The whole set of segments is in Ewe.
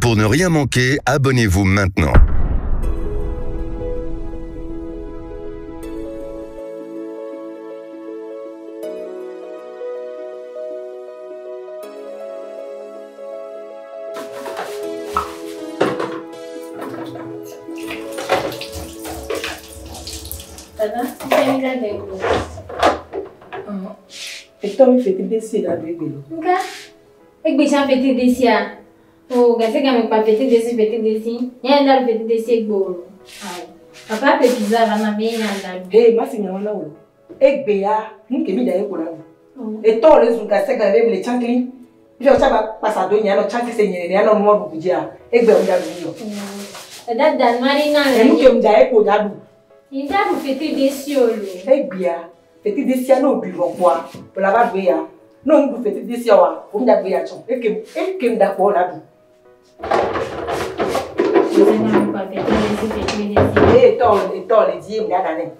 Pour ne rien manquer, abonnez-vous maintenant. Etɔ mi feti desi la do egbe lo. Nka, egbe tsã feti desia. O gase game kpa feti desi feti desi. Nye da feti desi egbe o. Awo. Papa pe pizza va na me nya da. Hey, ma si nyawo na wo. Egbe ya, nu ke mi da ye ko na wo. Etɔ le zu gase ga le mi le tsankli. Fi o tsaba pasa do nya no tsankli se nye ne ya no mo du dia. Egbe o da du yo. Da da mari na le. Enu ke mi da ye ko da du. Nda du feti desi o lo. Egbe ya, feti desi ya no bi vo kwa. O la ba do ya. No ndu feti desi wa, o mi da do ya tson. Eke eke mi da ko la du. Eh, etɔ le di mi da da ne.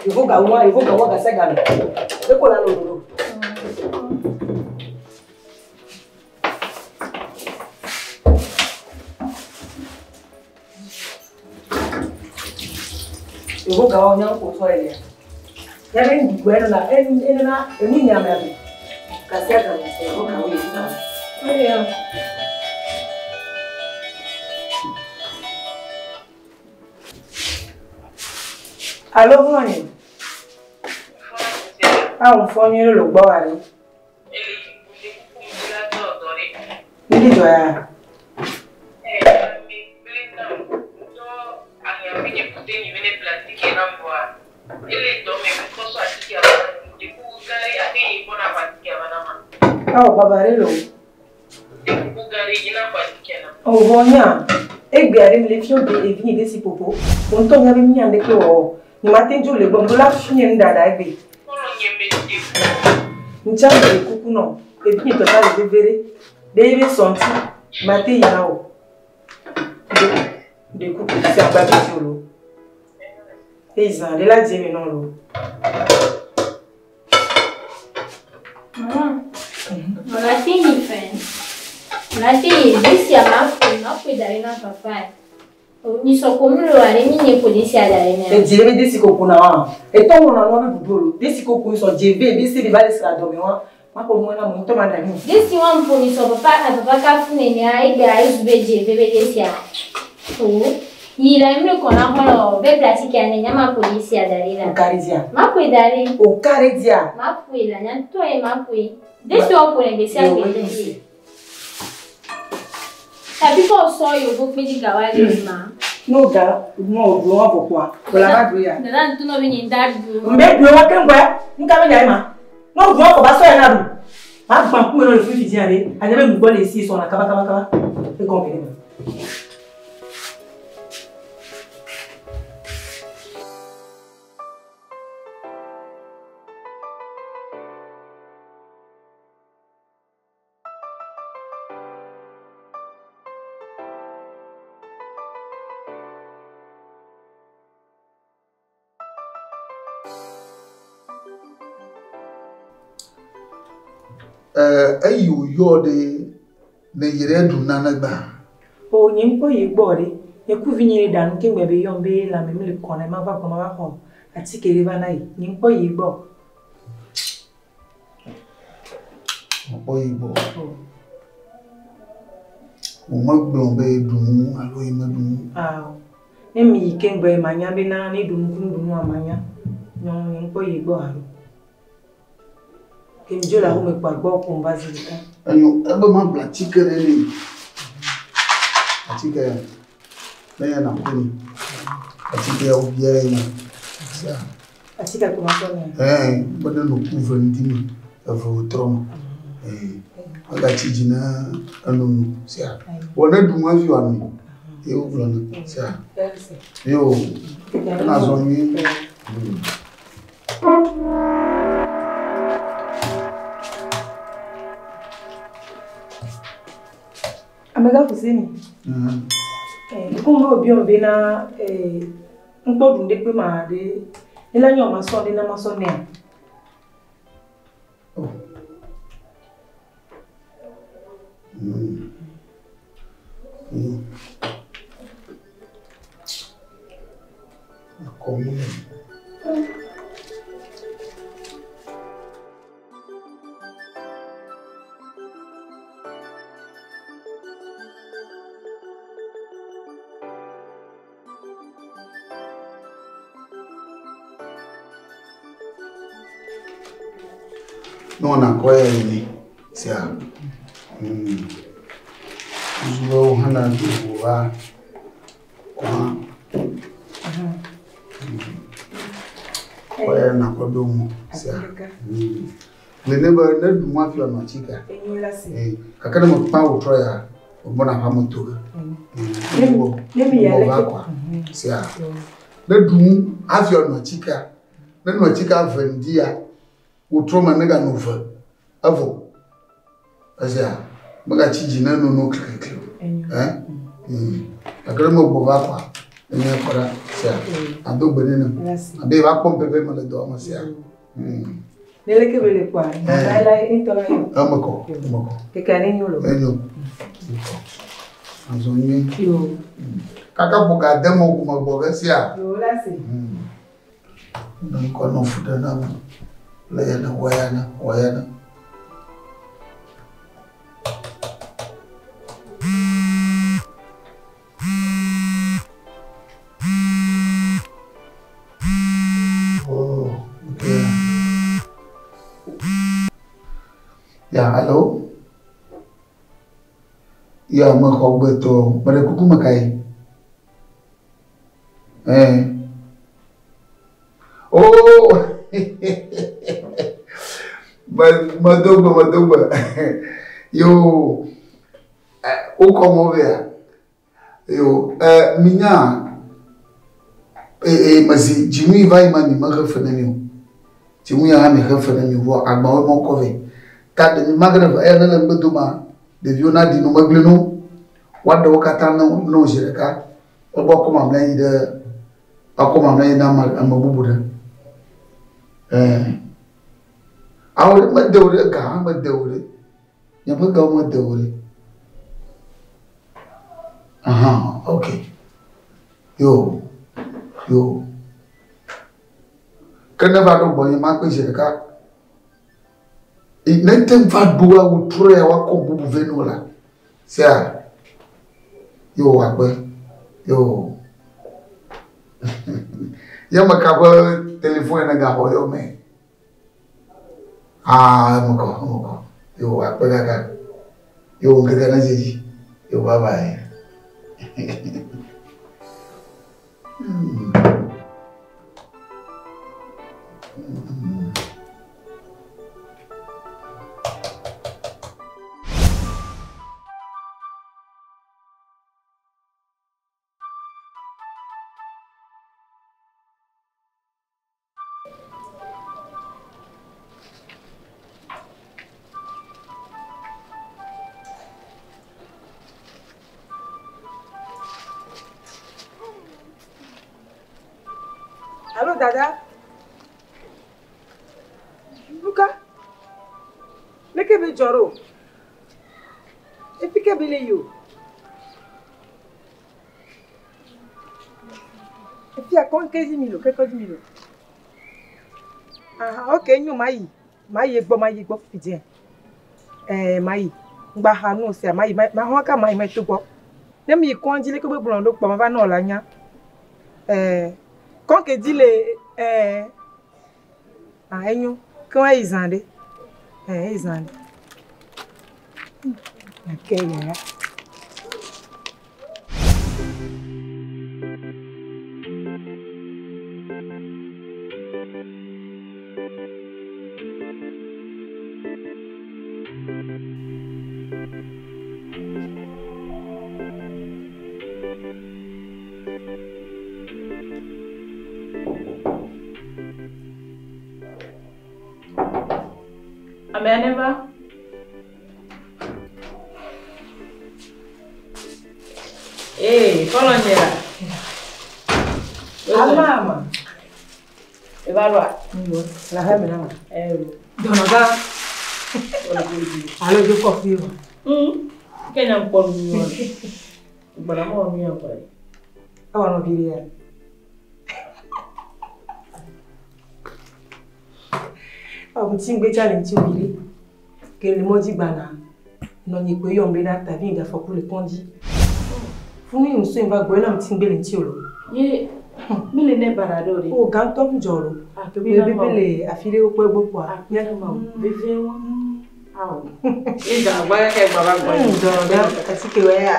Il faut gawa, il faut gawa gase galo. E ko la lo lo. Il faut gawa nya ko so ele. Ya be ndu gwe na en en na enu nya ma bi. Gase galo se ko gawa yi na. Oyo. Allô, honey. Ah, on fɔ nyuie le gbɔ wa ɖe. Níbi dzɔ ya. Awo baba ɖe lo. Owɔ nya. Egbe aɖe mi le fi wo de evi nye de si popo. Wo ŋutɔ nya be mi nya ɖeke wɔ o. Nye ma te dzo le gbɔ ŋdo la fi nye nuɖaɖa egbe. Ntsa me le kuku nɔ. Evi nye tɔta le veve ɖe. Ɖe ye be sɔŋti. Ma te yina o. De kuku si agba be dzi o lo. Eye zã ɖe la dze eme nɔ lo. Maman, on a fini fin. On a fini. Desi a ma ƒo, ma ƒoe da ɖe na papa. Nyisɔ ko mu lo ale mi nye ƒo desia da ɖe nea. Edzi be desi ko ƒona wa. Etɔ wɔna nua be ɖuɖu o lo. Desi ko ƒo sɔ dze ve be se be va le sra dɔme wa. Ma ko nua na mo ŋutɔ ma ɖa nu. Desi wa ƒo nyisɔ papa a papa ka fu nenea egbea ezu be dze ve be desia. O yi la mi le kɔna xɔ lɔ be plastique ne nya ma ƒo desia da ɖe la. O ka ɖe dzia. Ma ƒoe da ɖe. O ka ɖe dzia. Ma ƒoe la nya ŋutɔ ye ma ƒoe. Desi wa ƒo ne gbe sia gbe. Tàbí kò sọ yòókù péjì gàwá lè má. No ga no do wa vɔ kpoa. O la va do ya. Dada ŋutɔ nɔ be nye da du. Mbe do wa keŋ gbɛ. Nuka be nya ye ma. No do wa kɔ ba sɔ ya na ɖu. Ma gbã ku me nɔ le fifi dzia ɖe. Anya be nugbɔ le esi sɔna kaba kaba kaba. Egɔme ɖe me. Eyi wòyɔ ɖe ne yi ɖe ɖu nane gbã. O nye ŋkpɔ yi gbɔ ɖe. Nye kuvi nye ɖe ɖanu keŋ gbe be yɔm be lãme mi le kɔ na ma va gbɔ ma va xɔ atike ɖe va na yi. Nye ŋkpɔ yi gbɔ. Ŋkpɔ yi gbɔ. O megblɔ be ɖu nu alo yi meɖu nu. Awo. Ne mi yi keŋ gbe ma nya be na ne ɖu nu ku nu ɖu nua ma nya. Nyɔ nye ŋkpɔ yi gbɔ alo. Ke mi dzo le aƒeme kpɔ agbɔ ko va zi ɖeka. Enyo ebe ma gblɔ atike ɖe nɛ. Atike ya. Ne ya na kɔ ni. Atike ya wo bia ye ma. Sia. Atike ko ma sɔ nɛ. Ɛɛ be ne no ku ve ŋdi me eve wòtrɔ me. Ɛɛ agatsi dzi na enono sia. Wɔ ne ɖu hafi wòanoe. Ye wogblɔ ne sia. Yo ena zɔ nyuie. Amegã Fuseni. Kum be wòbiɔm bena ŋkpɔ ɖu ŋɖe kpe ma ɖe ne la nyɔ masɔ ɖe na masɔ nɛa. Oh. Akɔmu. Ne wɔna kɔ ya ene sia. Zuwo hã na do va kɔ hã. Kɔ ya na kɔ do mu sia. Le ne be ne ɖu mu hafi wòanɔ atsika. Enyo la si. Ee, gake ne mekpa wò trɔ ya, wògbɔna aƒea me to ge. Ne mi ya va leke. kɔa sia. Ne ɖu nu hafi wòanɔ atsika. Ne nɔ atsika ve ŋdi ya, wòtrɔ me ne ganɔ ve evɔ. Esia megatsi dzi ne nono kliklikli o. Enyo. Ɛ? Gake ne megbɔ va kɔa, enye kɔ ɖa sia. Ado gbe nɛ nem. La si. Abe va kpɔm pɛpɛ mele dɔ me sia. Ne leke be le kɔa, na la ŋutɔ la yɔ. Eme kɔ, eme kɔ. Keke ne nyo lo. Enyo. Eme kɔ. Azɔ nyuie. Yo. Kaka ƒo ga de mɔ ƒome gbɔ ge sia. Yo la si. Ne ŋkɔ nɔ fu ɖe nam. Le ya ne wɔ ya ne wɔ ya ne. Oh, okay. Ya, allo? Ya, mexɔ gbe tɔ. Meɖe kuku me kae? Eh. Oh! Medo gbe, medo gbe. Yo, wokɔ mɔ vea? Yo, minya, mezi dzinui va yi ma mi mehe fe ne mi o. Dzinui ya hã mi he fe ne mi o, vɔ agbawo mɔ kɔ vɛ. Ta ɖe mi mage ɖe eya ne le ŋgbe doma, ɖeviwo naɖi nu megblẽ no. Woaɖe wo katã ne wo zi ɖeka. Wogbɔ kɔ mamlɛ yi ɖe, woakɔ mamlɛ yi na ame bubu ɖe. Awo ɖe mede wo ɖe, ga hã mede wo ɖe. Miaƒe gawo mede wo ɖe. Aha, ok. Yo, yo. Ke ne va ɖo gbɔnye makpe zi ɖeka. Ne te va ɖoa wo trɔ ya woakɔ bubu vɛ no la. Sia. Yo akpe. Yo. Ye me ka ƒe telefon ne gaxɔ yɔ me. Ah, eme kɔ, eme kɔ. Yo akpe kaka. Yo ŋkeke ne dze dzi. Yo bye bye. Allô, Dada? Luka? Leke be dzɔ ɖo? Efi ke be le yi o? Efi akɔ ke dzi mi lo, ke kɔ dzi mi lo. Aha, ok, nyo mayi. Mayi gbɔ, mayi gbɔ fifi dzɛ. Mayi. Ŋgba xa nu sia, mayi, ma hɔn ka mayi ma to gbɔ. Ne mi yi kɔndzi leke be gblɔ ɖo kpɔ ma va nɔ la nya. Kɔn ke dzi le ah, enyo. Ke wa yi zã ɖe. Eyi zã ɖe. Ke ya. Ame ne va. Ee, kɔlɔ nye la. Ama ama. Eva lɔa. La hɛ mi na ma. Ɛɛ. Dɔnɔgã. Alo dzo kɔfi o. Kenya ŋkpɔ nu nyuie. Gbɔna mɔ nu yɛ kɔ. Ewɔ nɔ vi ɖe ya. Ɔ ŋuti ŋgbe tsa le ŋuti vi ɖe. Ke le mɔdzi gbana. Nɔ nye koe yɔm bena tavi ŋgafɔku le kɔndzi. Funu yi ŋusue va gbɔ ena ŋuti ŋgbe le ŋuti o lo. Ye mi le ne bara ɖe o de. O gãtɔ ŋu dzɔ lo. Akpe na Bebe ma o. le afi ɖe wokpɔ egbɔ kpoa. Akpe na ma o. Veve wa. Awo. Ye dɔnɔ gbɔ kɛ gbɔ va gbɔ. Dɔnɔgã atike wɔ ya.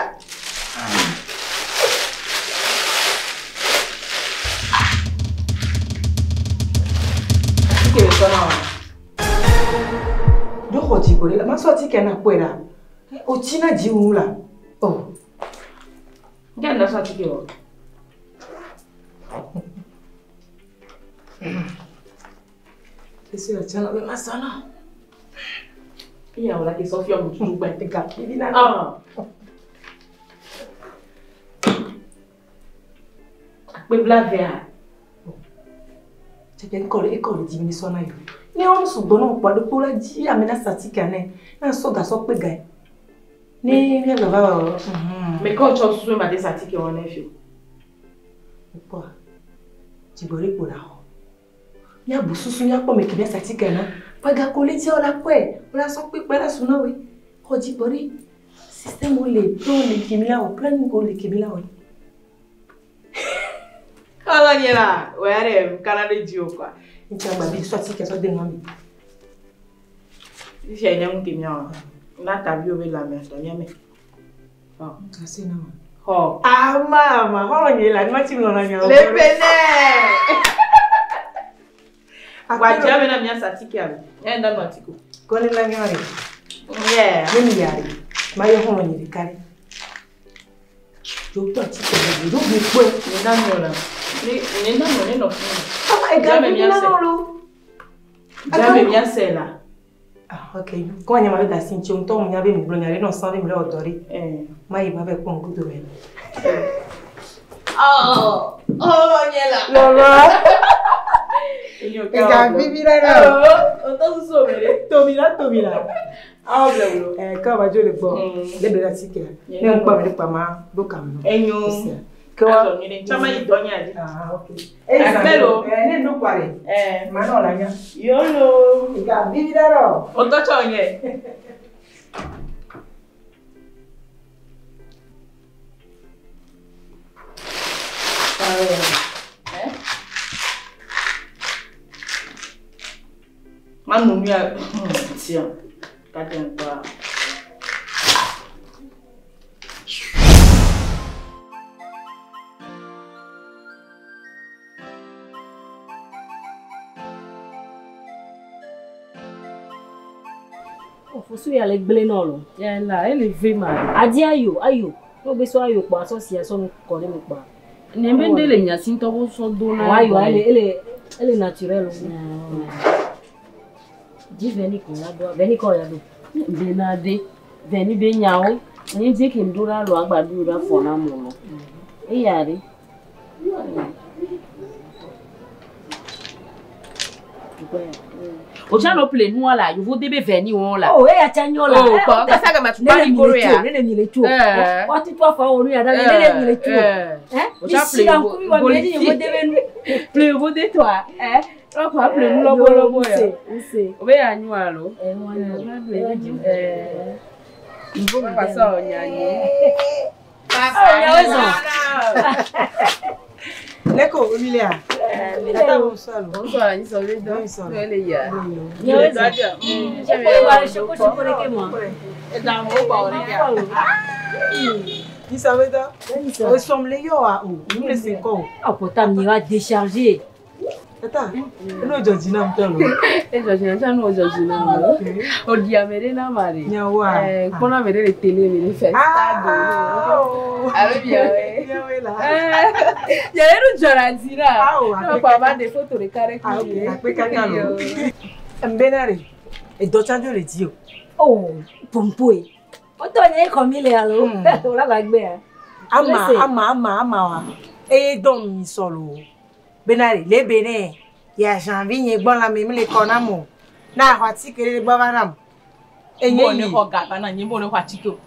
Atike le sɔ na wa. Ɖo xɔ dzi gbɔ ɖe la. Ma sɔ atike na kpɔe la. O tsi na dzi wu la. Ɔ. Nke na sɔ atike wɔ. Esi le tsã na be ma sɔ na. Eya wòle ke sɔ fiɔ mu tutu gbɛ. Ega vivi na. Ah. Akpe blavea. Tseke ŋkɔ le ekɔ le dzi mi sɔ na yi. Ne wɔn sugbɔ na kpɔ ɖe kpo la dzi ame na sa atike nɛ. Na sɔ gasɔ kpe ga. Ne mi agba va wɔ. Mais quand tu as soin ma de sa atike wɔ ne fi. Kpɔa. Dzigbɔ ɖe kpo la xɔ. Míabu susu míakpɔ me ke míasa atike na. Kpɔ gako le dzia wola kpɔe. Wola sɔ kpe kpe la su na woe. Xɔ dzigbɔ ɖe. Système wo le plan le ke mi la wɔ planning wo le ke mi la wɔ. Kɔlɔ nye la, o ya ɖe kana ɖe dzi o quoi. Ŋutsu agba bi sɔ atike sɔ de nua mi. Fifia nye ŋu ke mía wɔ. Na tavi wo be lãme atɔ mía me. Ase na ma. Xɔ. Ama ama xɔlɔ nye la nua tsi lɔna nya. Le pene. Wa dzi ame na mía sa atike alo. Nye ŋda nu atike o. Kɔni la nya re. Yeah. Ne mi ya re. Ma yɔ xɔlɔ nye ɖeka ɖe. Dzo tɔ atike le ɖo gbe kpɔe. Nye ŋda nu o la. Ne nye ŋda nu o ne nɔ fi mi. Ama ega Dzi ame vivi mía na se. nɔ lo. Dzi ame mía se la. Ah ok. Kɔ nye ma be da si ŋuti ŋutɔ mu nya be mi gblɔ nya ɖe nɔ sã be mi le wɔ dɔ ɖe. Eh. Ma yi ma be kpɔ ŋkudo me. Oh, oh nye la. Lɔlɔ. Enyo Ega vivi na nɔ. Oh, o tɔ susu o me ɖe. Tomi la tomi la. Awo ble wolo. Kɔ ba dzo le gbɔ. Mm. Le ble la atike la. Ne ŋkpɔ ame ɖe kpa ma ɖo kame nɔ. Enyo. Ke wa. Azɔ nyuie ɖe. Tsama yi dɔ nye adi. Ah ok. Akpe lo. Ne nu kpa ɖe. Eh. Ma nɔ la nya. Yolo. Ega vivi na nɔ. O tɔ tsɔ nye. Eh? Ma nu nu ya tia. Ka tɛ ŋkpa. Fosu ya le gblẽ nɔ lo. Yala, ele ve ma. Adi ayo, ayo. Ne wo be sɔ ayo kpɔa, sɔ sia sɔ nu kɔ ɖe me kpɔa. Ne be ŋɖe le mia si ŋutɔ wo sɔ do na. Wa ayo, ele ele ele naturel. Dzi vɛni ko la do, vɛni kɔ ya do. Bena de, vɛni be nyawo. Nye dzi ke ŋdo la lo agba do la fɔ na mo lo. Eya ɖe. O tsa nɔ ple nua la, yovo de be vɛni wɔn la. Oh, eya tsa nyɔ la. Oh, kɔ kasa gama Ne le tukpa mi koro le tso, ya. ne le mi le tso. Eh. Wa tutu afɔ wo nu ya ɖa, ne le mi le tso. Eh? O tsa Mi si la ple ŋkuvi wa mi le dzi yovo de be nu. Ple yovo de tɔa. Eh? Lɔkɔ ple nu lɔbɔ lɔbɔ ya. Use, use. O be ya nyua lo. Eh, wa nyɔ. Eh, wa dzi. Eh. Papa sɔ nyanyi. Oh, nyawo zɔn. Leko omi le a. Ata wo sɔ lo. Bonsoir, anyi sɔ be dɔ. Bonsoir. Ele ya. Nyawo zɔn. Ekpo wa soko soko ɖe ke mɔ. Isa be dɔ. O sɔm le yɔ wa o. Nu le se kɔ o. Oh, pourtant, mi va décharger. Tata, enu dzɔ dzi na ŋutɔ lo. E dzɔ dzi na tsa nu o dzɔ dzi na mo. O di ame ɖe na ma ɖe. Nyawoa. Eh, kpɔna ame ɖe le télé me ɖe fɛ. Ah. o. Alo miawoe. Miawoe la. Eh, yɛrɛ nu dzɔna dzi na. Awo, Ne kpɔ aba ɖe foto ɖeka ɖe Ah, kple ok. Akpe kaka lo. Nbena ɖe. Edɔ tsa dzo le dzi o. Oh, pompoe. O tɔ nye xɔ mi le alo. O la va gbe ya. Ama ama ama ama wa. Eye dɔn mi sɔlɔ. Bena le bene. Ya janvier nye gbɔ la me mi le kɔ na mo. Na xɔ atike ɖe gbɔ va nam. Enye yi. Bo ne xɔ gaba na nye bo ne xɔ atike o.